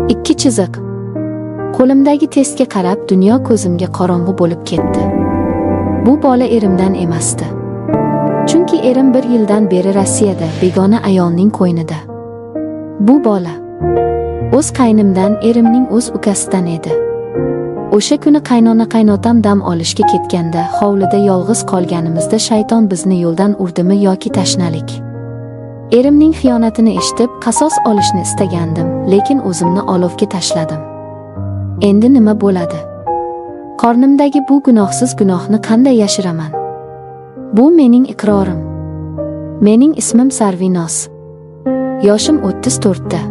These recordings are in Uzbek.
Ikki chiziq. Qo'limdagi testga qarab dunyo ko'zimga qorong'u bo'lib ketdi. Bu bola erimdan emasdi. Chunki erim bir yildan beri Rossiyada begona ayolning qo'ynida. Bu bola o'z qaynimdan, erimning o'z ukasidan edi. O'sha kuni qaynona qaynotam dam olishga ketganda hovlida yolg'iz qolganimizda shayton bizni yo'ldan urdimi yoki tashnalik. Erimning xiyonatini eshitib, qasos olishni istagandim, lekin o'zimni olovga tashladim. Endi nima bo'ladi? Qornimdagi bu gunohsiz gunohni qanday yashiraman? Bu mening iqrorim. Mening ismim Sarvinoz. Yoshim 34 ta.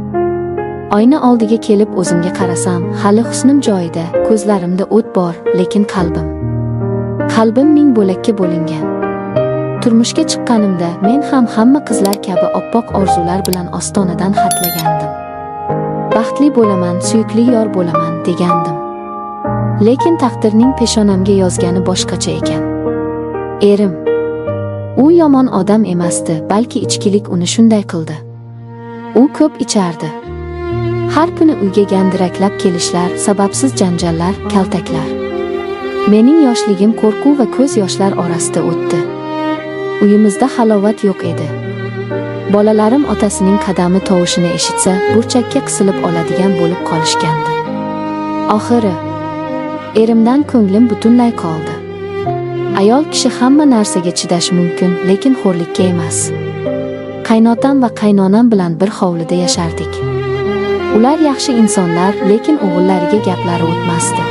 Oyna oldiga kelib o'zimga qarasam, hali husnim joyida, ko'zlarimda o't bor, lekin qalbim. Qalbim ming bo'lakka bo'lingan. Turmushga chiqqanimda men ham hamma qizlar kabi oppoq orzular bilan ostonadan hatlagandim. Baxtli bo'laman, suyukli yor bo'laman degandim. Lekin taqdirning peshonamga yozgani boshqacha ekan. Erim. U yomon odam emasdi, balki ichkilik uni shunday qildi. U ko'p ichardi. Har kuni uyga gandiraklab kelishlar, sababsiz janjallar, kaltaklar. Mening yoshligim qo'rquv va ko'z yoshlar orasida o'tdi. Uyimizda halovat yo'q edi. Bolalarim otasining qadami tovushini eshitsa, burchakka qisilib oladigan bo'lib qolishgandi. Oxiri erimdan ko'nglim butunlay qoldi. Ayol kishi hamma narsaga chidashi mumkin, lekin xo'rlikka emas. Qaynotam va qaynonam bilan bir hovlida yashardik. Ular yaxshi insonlar, lekin o'g'illariga gaplari o'tmasdi.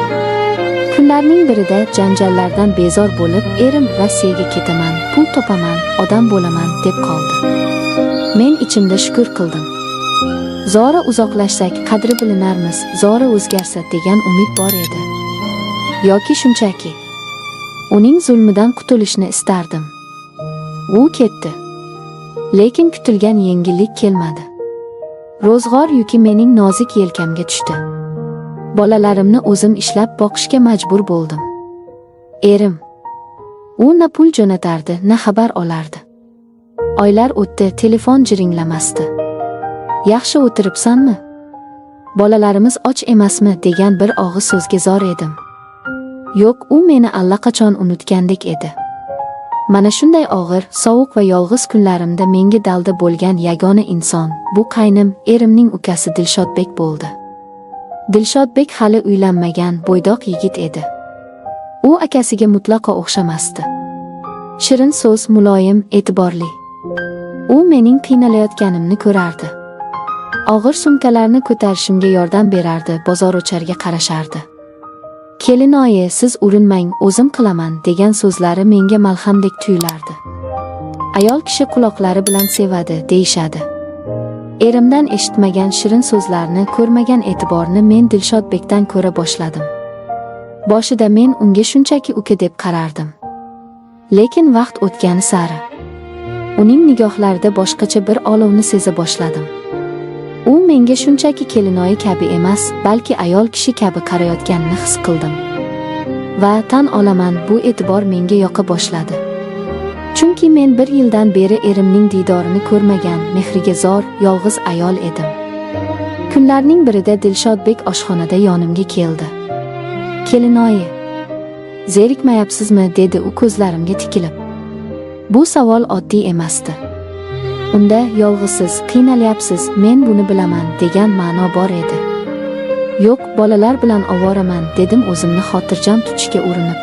Kunlarning birida janjallardan bezor bo'lib, erim Rossiyaga ketaman, pul topaman, odam bo'laman deb qoldi. Men ichimda shukr qildim. Zora uzoqlashsak qadri bilinarmiz, zora o'zgarsa degan umid bor edi. Yoki shunchaki uning zulmidan qutulishni istardim. U ketdi. Lekin kutilgan yengillik kelmadi. Ro'zg'or yuki mening nozik yelkamga tushdi. Bolalarimni o'zim ishlab boqishga majbur bo'ldim. Erim. U na pul jo'natardi, na xabar olardi. Oylar o'tdi, telefon jiringlamasdi. Yaxshi o'tiribsanmi? Bolalarimiz och emasmi degan bir og'iz so'zga zor edim. Yo'q, u meni allaqachon unutgandek edi. Mana shunday og'ir, sovuq va yolg'iz kunlarimda menga dalda bo'lgan yagona inson bu qaynim, erimning ukasi Dilshodbek bo'ldi. Dilshodbek hali uylanmagan bo'ydoq yigit edi. U akasiga mutlaqo o'xshamasdi. Shirin so'z, muloyim, e'tiborli. U mening qiynalayotganimni ko'rardi. Og'ir sumkalarni ko'tarishimga yordam berardi, bozorocharga qarashardi. Kelinoyi, siz urinmang, o'zim qilaman degan so'zlari menga malhamdek tuyulardi. Ayol kishi quloqlari bilan sevadi, deyishadi. Erimdan eshitmagan shirin so'zlarni, ko'rmagan e'tiborni men Dilshodbekdan ko'ra boshladim. Boshida men unga shunchaki uka deb qarardim. Lekin vaqt o'tgani sari uning nigohlarida boshqacha bir olovni seza boshladim. U menga shunchaki kelinoyi kabi emas, balki ayol kishi kabi qarayotganini his qildim. Va tan olaman, bu e'tibor menga yoqa boshladi. Chunki men bir yildan beri erimning diydorini ko'rmagan, mehriga zor, yolg'iz ayol edim. Kunlarning birida Dilshodbek oshxonada yonimga keldi. Kelinoyi, zerikmayapsizmi, dedi u ko'zlarimga tikilib. Bu savol oddiy emasdi. Unda yolg'izsiz, qiynalyapsiz, men buni bilaman degan ma'no bor edi. Yo'q, bolalar bilan ovoraman, dedim o'zimni xotirjam tutishga urinib.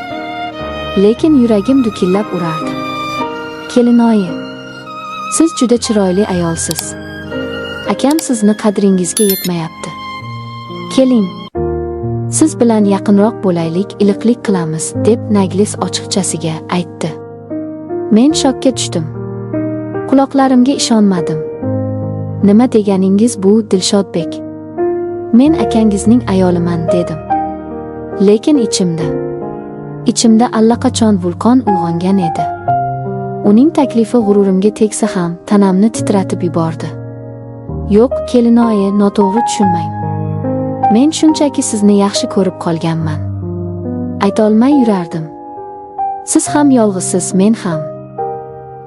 Lekin yuragim dukillab urardi. Kelinoyi, siz juda chiroyli ayolsiz. Akam sizni qadringizga yetmayapti. Keling, siz bilan yaqinroq bo'laylik, iliqlik qilamiz, deb Naglis ochiqchasiga aytdi. Men shokka tushdim. Quloqlarimga ishonmadim. Nima deganingiz bu, Dilshodbek? Men akangizning ayoliman, dedim. Lekin ichimda allaqachon vulqon uyg'ongan edi. Uning taklifi g'ururimga tegsa ham, tanamni titratib yubordi. Yo'q, kelinoyi, noto'g'ri tushunmang. Men shunchaki sizni yaxshi ko'rib qolganman. Aytolmay yurardim. Siz ham yolg'izsiz, men ham.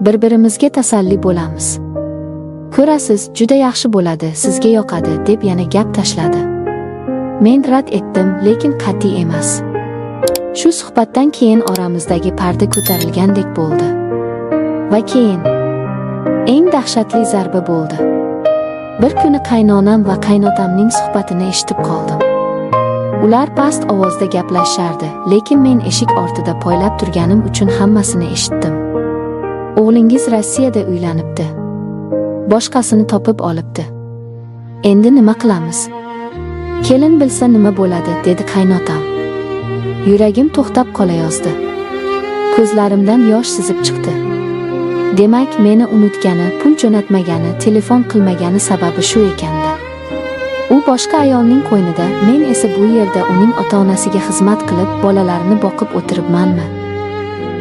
Bir-birimizga tasalli bo'lamiz. Ko'rasiz, juda yaxshi bo'ladi, sizga yoqadi, deb yana gap tashladi. Men rad etdim, lekin qat'iy emas. Shu suhbatdan keyin oramizdagi parda ko'tarilgandek bo'ldi. Va keyin eng dahshatli zarba bo'ldi. Bir kuni qaynonam va qaynotamning suhbatini eshitib qoldim. Ular past ovozda gaplashishardi, lekin men eshik ortida poylab turganim uchun hammasini eshitdim. O'g'lingiz Rossiyada uylanibdi. Boshqasini topib olibdi. Endi nima qilamiz? Kelin bilsa nima bo'ladi, dedi qaynotam. Yuragim to'xtab qolayozdi. Ko'zlarimdan yosh sizib chiqdi. Demak, meni unutgani, pul jo'natmagani, telefon qilmagani sababi shu ekanda. U boshqa ayolning qo'ynida, men esa bu yerda uning ota-onasiga xizmat qilib, bolalarini boqib o'tiribmanmi?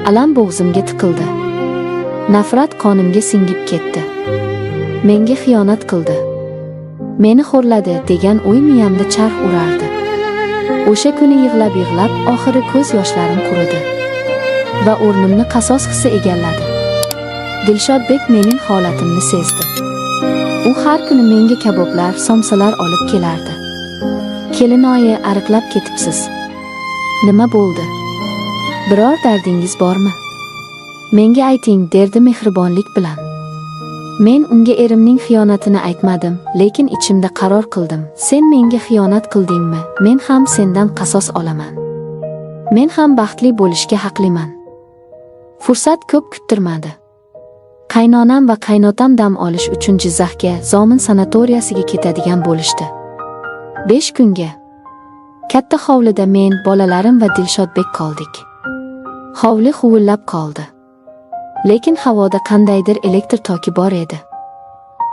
Alam bo'g'zimga tiqildi. Nafrat qonimga singib ketdi. Menga xiyonat qildi. Meni xo'rladi degan o'y miyamda charx urardi. O'sha kuni yig'lab-yig'lab, oxiri ko'z yoshlarim quridi. Va o'rnimni qasos hissi egalladi. Dilshodbek mening holatimni sezdi. U har kuni menga kaboblar, somsalar olib kelardi. Kelinoyi, ariqlab ketibsiz. Nima bo'ldi? Biror dardingiz bormi? Menga ayting, derdi mehribonlik bilan. Men unga erimning xiyonatini aytmadim, lekin ichimda qaror qildim. Sen menga xiyonat qildingmi? Men ham sendan qasos olaman. Men ham baxtli bo'lishga haqliman. Fursat ko'p kuttirmadi. Qaynonam va qaynotam dam olish uchun Jizzaxga, Zomin sanatoriyasiga ketadigan bo'lishdi. 5 kunga. Katta hovlida men, bolalarim va Dilshodbek qoldik. Hovli huvillab qoldi. Lekin havoda qandaydir elektr toki bor edi.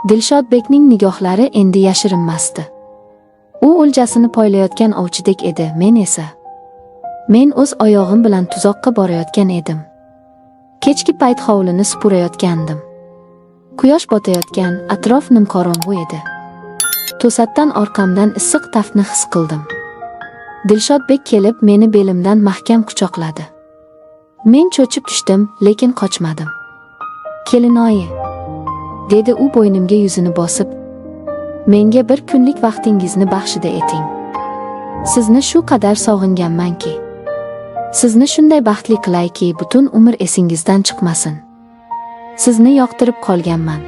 Dilshodbekning nigohlari endi yashirinmasdi. U o'ljasini poylayotgan ovchidek edi, men esa men o'z oyog'im bilan tuzoqqa borayotgan edim. Kechki payt hovlini supurayotgandim. Quyosh botayotgan, atrof nimqorong'u edi. To'satdan orqamdan issiq taftni his qildim. Dilshodbek kelib meni belimdan mahkam quchoqladi. Men cho'chib tushdim, lekin qochmadim. Kelinoyi, dedi u bo'ynimga yuzini bosib, menga bir kunlik vaqtingizni baxshida eting. Sizni shu qadar sog'inganmanki. Sizni shunday baxtli qilayki, butun umr esingizdan chiqmasin. Sizni yoqtirib qolganman.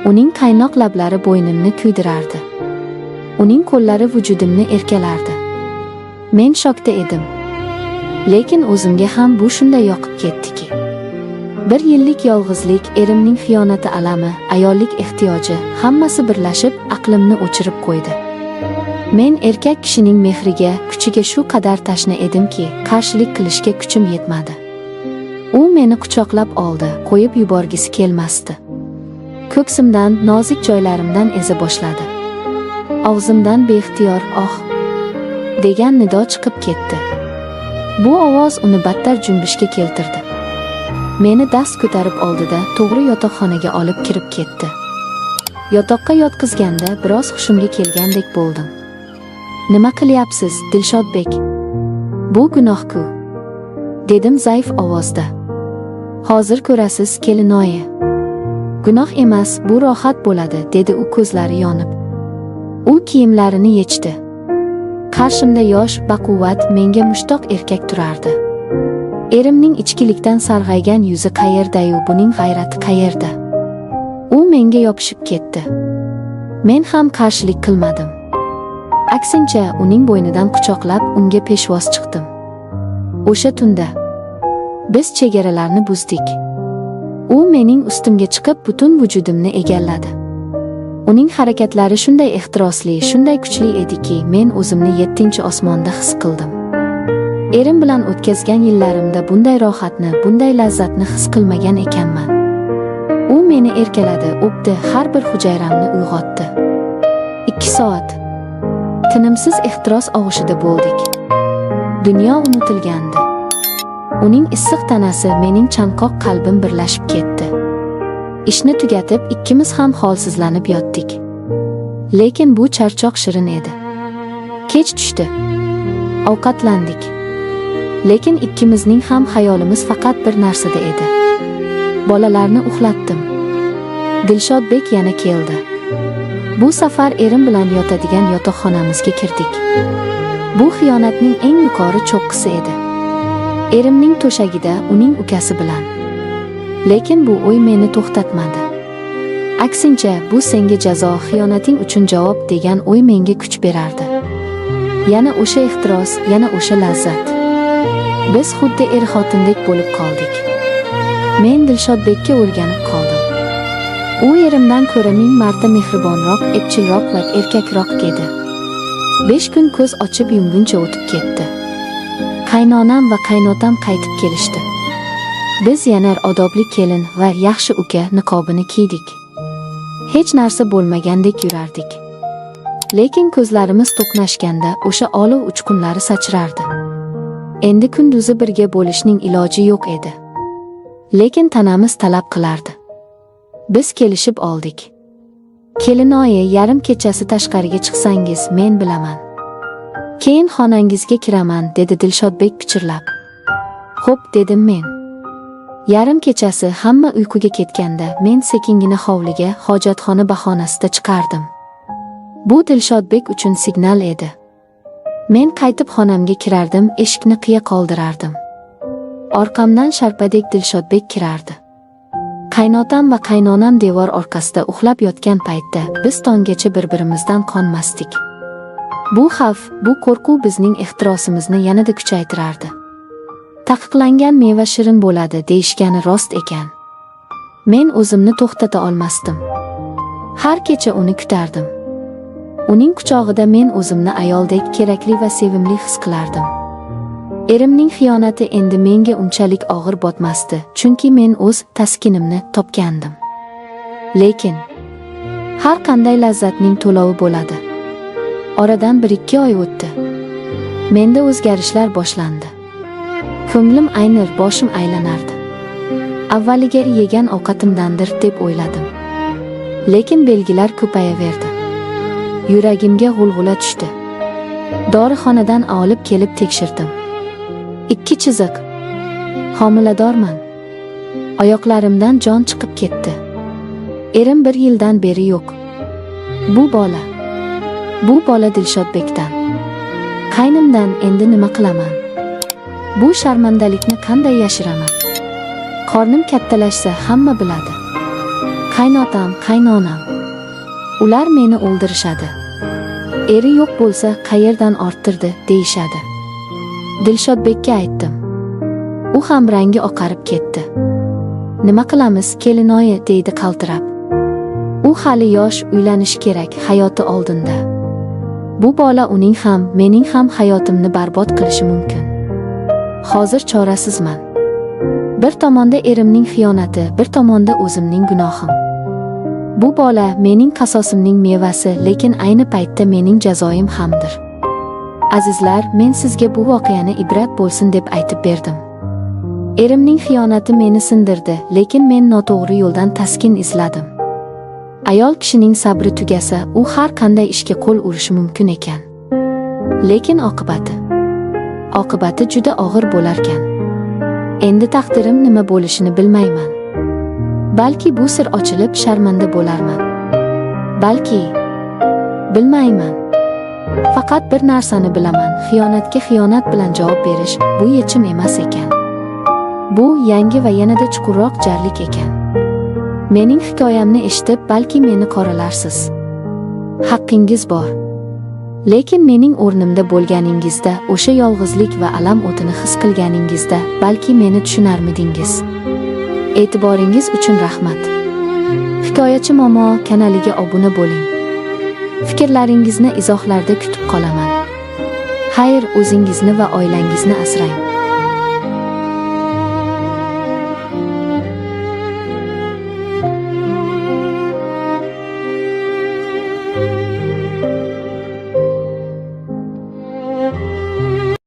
Uning qaynoq lablari bo'ynimni kuydirardi. Uning qo'llari vujudimni erkalardi. Men shokda edim. Lekin o'zimga ham bu shunday yoqib ketdiki. Bir yillik yolg'izlik, erimning xiyonati alami, ayollik ehtiyoji hammasi birlashib aqlimni o'chirib qo'ydi. Men erkak kishining mehriga, kuchiga shu qadar tashna edimki, qarshilik qilishga kuchim yetmadi. U meni quchoqlab oldi, qo'yib yuborgisi kelmasdi. Ko'ksimdan, nozik joylarimdan eza boshladi. Og'zimdan beixtiyor "Oh" degan nido chiqib ketdi. Bu ovoz uni battar junbishga keltirdi. Meni dast ko'tarib oldida to'g'ri yotoqxonaga olib kirib ketdi. Yotoqqa yotqizganda biroz hushimga kelgandek bo'ldim. Nima qilyapsiz, Dilshodbek? Bu gunoh-ku, dedim zaif ovozda. Hozir ko'rasiz, kelinoyi. Gunoh emas, bu rohat bo'ladi, dedi u ko'zlari yonib. U kiyimlarini yechdi. Qarshimda yosh, baquvvat, menga mushtoq erkak turardi. Erimning ichkilikdan sarg'aygan yuzi qayerda-yu, buning g'ayrati qayerda? U menga yopishib ketdi. Men ham qarshilik qilmadim. Aksincha, uning bo'ynidan quchoqlab, unga peshvoz chiqdim. O'sha tunda biz chegaralarni buzdik. U mening ustimga chiqib, butun vujudimni egalladi. Uning harakatlari shunday ehtirosli, shunday kuchli ediki, men o'zimni yettinchi osmonda his qildim. Erim bilan o'tkazgan yillarimda bunday rohatni, bunday lazzatni his qilmagan ekanman. U meni erkaladi, o'pdi, har bir hujayramni uyg'otdi. 2 soat tinimsiz ehtiros og'ushida bo'ldik. Dunyo unutilgandi. Uning issiq tanasi, mening chanqoq qalbim birlashib ketdi. Ishni tugatib, ikkimiz ham holsizlanib yotdik. Lekin bu charchoq shirin edi. Kech tushdi. Ovqatlandik. Lekin ikkimizning ham xayolimiz faqat bir narsada edi. Bolalarni uxlatdim. Dilshodbek yana keldi. Bu safar erim bilan yotadigan yotoqxonamizga kirdik. Bu xiyonatning eng yuqori cho'qqisi edi. Erimning to'shagida uning ukasi bilan. Lekin bu o'y meni to'xtatmadi. Aksincha, bu senga jazo, xiyonating uchun javob degan o'y menga kuch berardi. Yana o'sha ehtiros, yana o'sha lazzat. Biz xuddi er-xotindek bo'lib qoldik. Men Dilshodbekka o'rganib qoldim. U erimdan ko'ra ming marta mehribonroq, epchilroq va erkakroq edi. 5 kun ko'z ochib yumguncha o'tib ketdi. Qaynonam va qaynotam qaytib kelishdi. Biz yana odobli kelin va yaxshi uka niqobini kiydik. Hech narsa bo'lmagandek yurardik. Lekin ko'zlarimiz to'qnashganda o'sha olov uchqunlari sachrardi. Endi kunduzi birga bo'lishning iloji yo'q edi. Lekin tanamiz talab qilardi. Biz kelishib oldik. Kelinoyi, yarim kechasi tashqariga chiqsangiz, men bilaman. Keyin xonangizga kiraman, dedi Dilshodbek pichirlab. Xo'p, dedim men. Yarim kechasi hamma uyquga ketganda men sekingina hovliga hojatxona bahonasida chiqardim. Bu Dilshodbek uchun signal edi. Men qaytib xonamga kirardim, eshikni qiya qoldirardim. Orqamdan sharpadek Dilshodbek kirardi. Qaynotam va qaynonam devor orqasida uxlab yotgan paytda biz tonggacha bir-birimizdan qonmasdik. Bu xavf, bu qo'rquv bizning ehtirosimizni yanada kuchaytirardi. Taqiqlangan meva shirin bo'ladi deyishgani rost ekan. Men o'zimni to'xtata olmasdim. Har kecha uni kutardim. Uning quchog'ida men o'zimni ayoldek kerakli va sevimli his qilardim. Erimning xiyonati endi menga unchalik og'ir botmasdi, chunki men o'z taskinimni topgandim. Lekin har qanday lazzatning to'lovi bo'ladi. Oradan 1-2 oy o'tdi. Menda o'zgarishlar boshlandi. Ko'nglim aynir, boshim aylanardi. Avvaliga yegan ovqatimdandir deb o'yladim. Lekin belgilar ko'payaverdi. Yuragimga g'ulg'ula tushdi. Dorixonadan olib kelib tekshirdim. 2 chiziq. Homiladorman. Oyoqlarimdan jon chiqib ketdi. Erim 1 yildan beri yo'q. Bu bola. Bu bola Dilshodbekdan. Qaynimdan endi nima qilaman? Bu sharmandalikni qanday yashiraman? Qornim kattalashsa hamma biladi. Qaynotam, qaynonam. Ular meni o'ldirishadi. Eri yo'q bo'lsa qayerdan orttirdi deyishadi. Dilshodbekka aytdim. U ham rangi oqarib ketdi. Nima qilamiz, kelinoyi, deydi qaltirab. U hali yosh, uylanishi kerak, hayoti oldinda. Bu bola uning ham, mening ham hayotimni barbod qilishi mumkin. Hozir chorasizman. Bir tomonda erimning xiyonati, bir tomonda o'zimning gunohim. Bu bola mening qasosimning mevasi, lekin ayni paytda mening jazoyim hamdir. Azizlar, men sizga bu voqeani ibrat bo'lsin deb aytib berdim. Erimning xiyonati meni sindirdi, lekin men noto'g'ri yo'ldan taskin izladim. Ayol kishining sabri tugasa, u har qanday ishga qo'l urishi mumkin ekan. Lekin oqibati juda og'ir bo'larkan. Endi taqdirim nima bo'lishini bilmayman. Balki bu sir ochilib sharmanda bo'larman. Balki bilmayman. Faqat bir narsani bilaman, xiyonatga xiyonat bilan javob berish bu yechim emas ekan. Bu yangi va yanada chuqurroq jarlik ekan. Mening hikoyamni eshitib, balki meni qoralarsiz. Haqqingiz bor. Lekin mening o'rnimda bo'lganingizda, o'sha yolg'izlik va alam o'tini his qilganingizda, balki meni tushunarmidingiz? E'tiboringiz uchun rahmat. Hikoyachi momo kanaliga obuna bo'ling. Fikrlaringizni izohlarda kutib qolaman. Xayr, o'zingizni va oilangizni asrang.